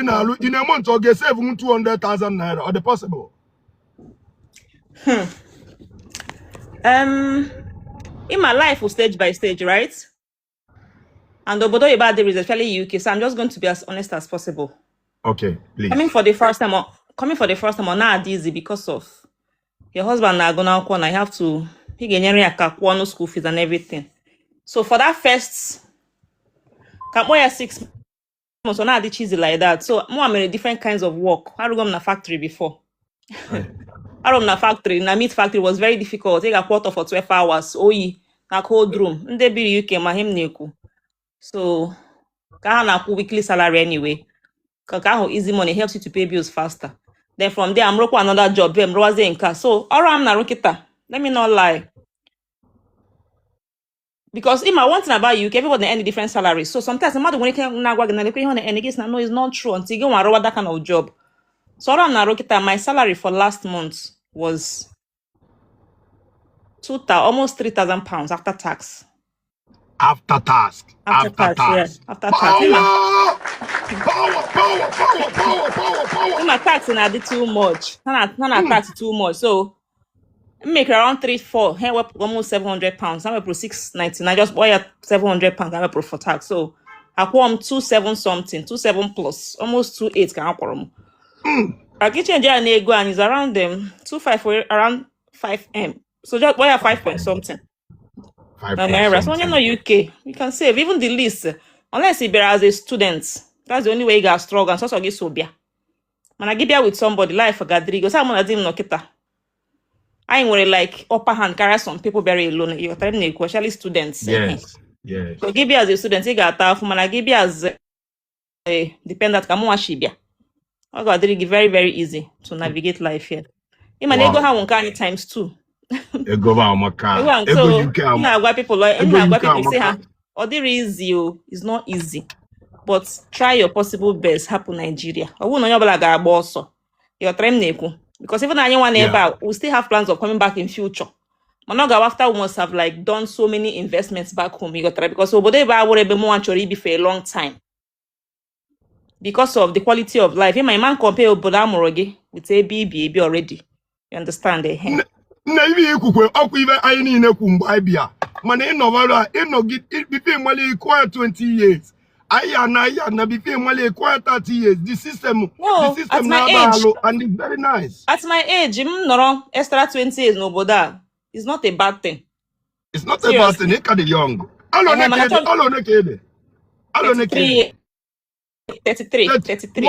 Na-alụ in a month, ọ ga-esave m 200,000 naira? Ọ dị possible? In my life was stage by stage, right? And obodo oyibo adịrị, especially UK, so I'm just going to be as honest as possible. Okay, please. Coming for the first time, ọ na-adị easy because of your husband na-agụ n'akwụkwọ na you have to, ị ga-enyere ya aka kwụọ ọnụ school fees and everything. So for that first, ka mkpọ ya 6 months, ọ na-adị cheesy like that. So mụ mere different kinds of work. Arụgo m na factory before. Arụ m na factory, na meat factory, was very difficult. Ị ga-akwụ ọtọ for 12 hours, oyi na cold room. Ndị biri UK ma ihe m na-ekwu. So ka ha na-akwụ weekly salary anyway, ka ahụ easy money helps you to pay bills faster. Then from there, I'm rụkwa another job, m rụwazie nke a. So ọrụ a m na-arụ kịta, let me not lie, because in my one thing about UK, everybody na earn different salaries. So sometimes mmadụ nwere ike na-agwa gị na lekwa ihe ọ na-earn, gị sị na no, it's not true until gị nwa arụwa that kind of job. So ọrụ a m na-arụ kịta, my salary for last month was almost £3,000 after tax. After tax? After After tax, yeah. tax. After tax. Ịma Power, power, power, power, power, power, power. Ịma tax na-adị too much. Ha na tax too much. So m make around three four, ha wepụ almost £700. Ha wepụrụ 699, just kpọọ ya £700 ha wepụrụ for tax. So akwụọ m two seven something, two seven plus, almost two eight ka ha kwụrụ m. Ka change ya na ego anyị is around them two five or around 5M. So just kpọọ ya five point something. Five Na point naira. So onye something. nọ UK, you can save even the least. Unless ị bịara as a student. That's the only way ị ga-struggle and sọsọ gị so bịa. Mana gị bịa with somebody, life ga-adịrị gị. Otu a mụ na di m nọ kịta, anyị nwere like upper hand karịa some people bịara alone. Ị ghọtara m na-ekwu, especially students. Yes. So gị bịa as a student, ị ga-ata afụ, mana gị bịa as a dependent ka mụnwa shi bịa, ọ ga-adịrị gị very very easy to navigate life here. Ịma na ego ha wụ nke anyị times two. Ego bụ amaka. Ego ahụ. Ego So UK m ama. na-agwa people m Ego na-agwa UK people say ha amaka. ọ dịrị easy o, it's not easy, but try your possible best, hapụ Nigeria. Ọ bụrụ na onye ọbụla ga-agba ọsọ, ịghọtara m na-ekwu, because even anyị nwa na ebe a, we still have plans of coming back in future, mana ọ ga after we must have like done so many investments back home, ịghọtara, because obodo ebe a wụrụ ebe mụnwa chọrọ ibi for a long time because of the quality of life. Ịma ịma compare obodo a mụrụ gị with ebe ibi ebi already, you understand? Ehe. Nne, ibe ikwukwe ọkwa ibe anyị niile kwu mgbe anyị bịa, mana ịnọbara ịnọgide before ịmali ịkụọ ya 20 years, anyị ana anyị ana before ịmali ịkụọ ya 30 years, the system the No, at system my na-aba age, alụ and it's very nice. At my age, m nọrọ extra 20 years n'obodo a is not a bad thing. It's not a bad thing. Seriously. Ị ka dị young. Alụ Ehe, one mana ka ị dị? achọ Alụ one ka ị dị? Alụ one ka ị 33. dị? 33. 30. 33.